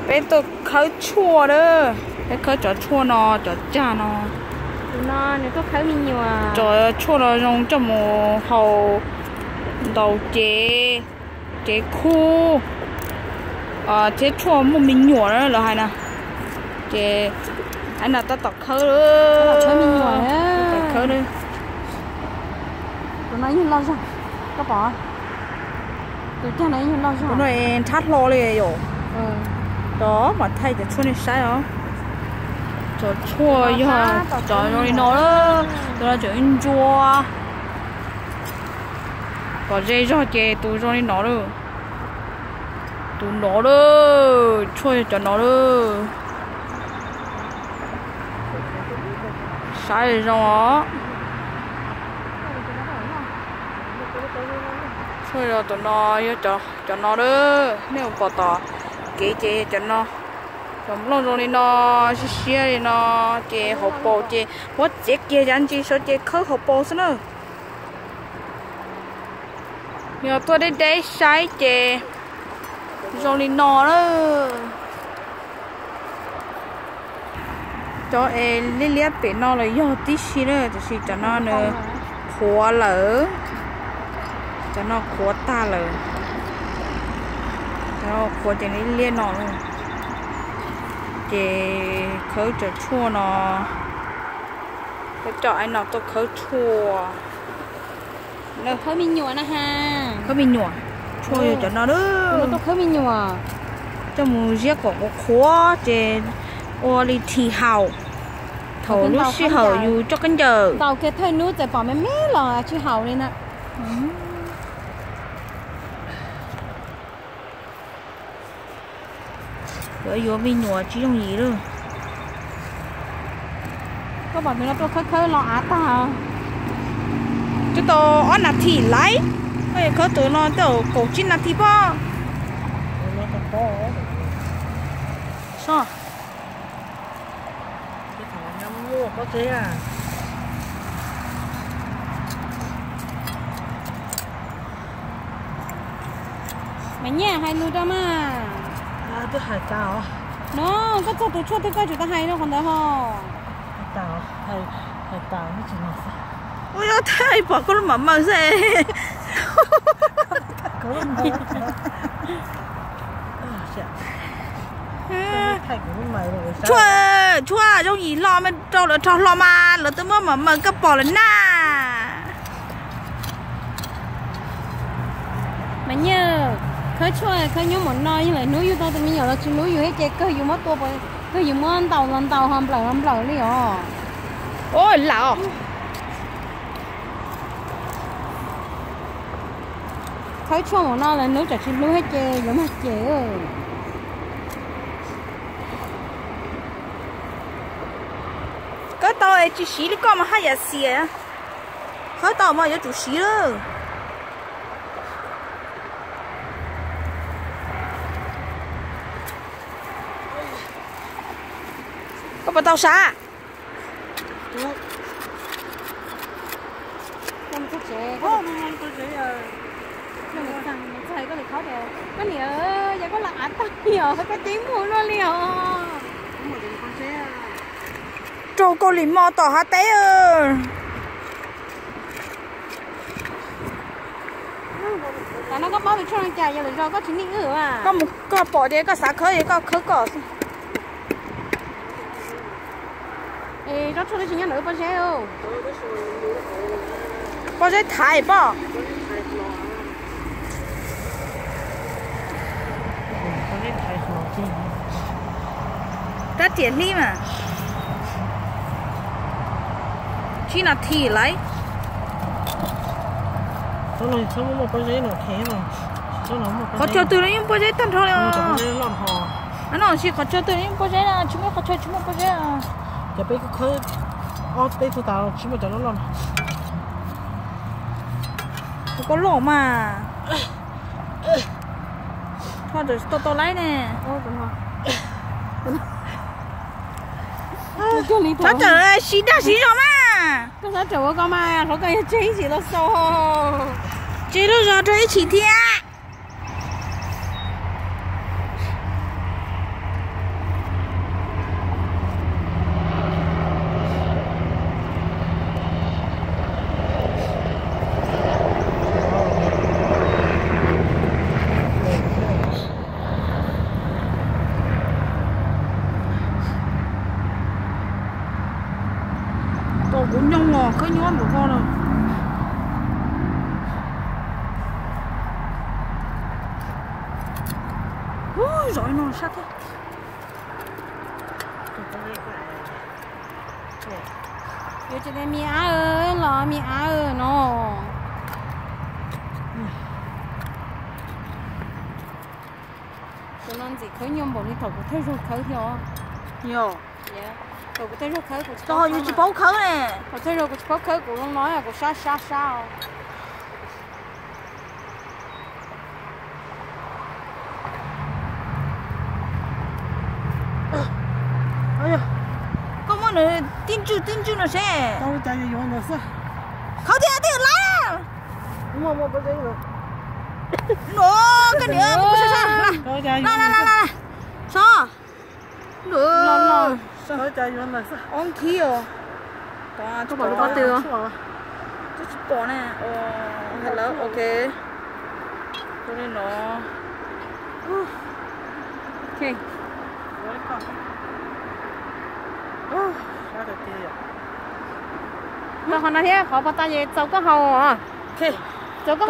Peb tuaj khawb tshuaj na, peb khawb cov tshuaj no, cov cag no. Cov tshuaj no zoo coj mus haus ntaus cev, cev khuj, thiab tshuaj muaj me nyuam na lawv hais na. Ces no tab tom khawb, khawb, khawb. Tus no nrhab hlo li yom. Cov mam thaij cov tshuaj nej saib os. Cov tshuaj yog cov zoo li no, tus no tseem ntsuab. Pom ze zog ces tus zoo li no lawm. Tus no lawm, tshuaj yog cov no lawm. Saib zoo os. Tshuaj yog tus no, yog cov no lawm. Nej mus pom tom kev ces cov no, cov nplooj zoo li no, siab siab li no, ces hauv paus ces muab txiav kiag yav ntsis saud ces khawb hauv paus xwb na. Yog tuaj deb deb saib ces zoo li no na. Cov es liab liab pem no los yog tib si na, tiam sis cov no nws qhuav lawm. Cov no qhuav tag lawm. Cov qhuav ces liab liab no. Ces khawb cov tshuaj no, peb coj ai no tuaj khawb tshuaj. Khawb me nyuam na ha. Khawb me nyuam, tshuaj yog cov no na. Tuaj khawb me nyuam, coj mus ziab kom qhuav qhuav ces ua li thi haus. Thaum lub sij hawm yus tso khaub ncaws, ntaus kiag thawj hnub txawm pom me me los tsis haus li na. Yuav yuav me nyuam tsis yooj yim lawm. Koj pom tus no tuaj khawb khawb los av tag. Twb tau ob nas this lawm, koj yuav khawb tus no tau kaum tsib nas this pob. Mas nyiaj hais lus rau mas. No, koj txog tus tshuaj twg koj tsum tau hais rau qhov ntawd ho. Ua yog thaij pom koj lub mam maws xwb. Tshuaj, tshuaj yooj yim hlo mas rau lawv rho hlo mas lawv twb muab mam maws koj pom lawm na. Mas nyiaj, khawb tshuaj khawb nyob mus no yog lawm hnub yug tau tus me nyuam los tsis hlub yus thiab ces kawg yus muab tua, kawg yus muab ntaus los ntaus ho nplawm los nplawm li os. Ua lam os. Khawb tshuaj mus no lawm hnub tsam tsis hlub thiab ces yuav mag ces. Khawb tau es tsis siv li koj mas haj yam xiam. Khawb tau mas yuav tsum siv lawm. Koj puas tau sav? Koj niam, yog koj los av tag li os, koj ceeb muag luaj li os. Raug Kaus Lim Mos tom hav teb. Tam no koj paub tus tshuaj no cas yog lwm zaus koj tsis niaj wb a? Koj mus koj pom tias koj xav khawb es koj khawb koj xwb. Es tsob tshuaj twb tsis nyob ntawm pob zeb. Pob zeb thaiv pob. Rab riam hlib mas. Tsib nas this lawm. Qhov chaw twg los yeej pob zeb tag nrho li os. No sis qhov chaw twg los yeej pob zeb, tsis muaj qhov chaw tsis muaj pob zeb. Ces peb khawb ob peb tug tas tsis muaj cov loj loj. Tus koj loj mas. Tsis tau tau laib ne. Txhob rawm siv dag siv zog mas. Koj txhob rawm ua ko mas, qhov ko yog tseg ib chim los xaus. Tseg lub zog rau ib chim thiab. Khawb nyuaj npaum ko lawm. Ub, zov no sab thiab. Yuav tsis tias me ab los me ab no. Tus no ntxim khawb nyuaj npaum li thaum kuv thawj zaug khawb thiab os. Yog. Thaum kuv thawj zaug khawb kuv tsis paub khawb ne. Thaum thawj zaug kuv tsis paub khawb kuv zoo no kuv sab sab sab os. Koj muab nws tib ntswj tib ntswj no seb. Khawb tiag tiag lawm. No, koj niam, koj sab sab. Los, los, los, los. Sab. Ob nkhib os. Koj pom lub pob tw os? Twb tsis pom ne. Hello, ok. Ua li no. Koj qhov no thiab qhov pov tas ces txaus koj haus. Txaus koj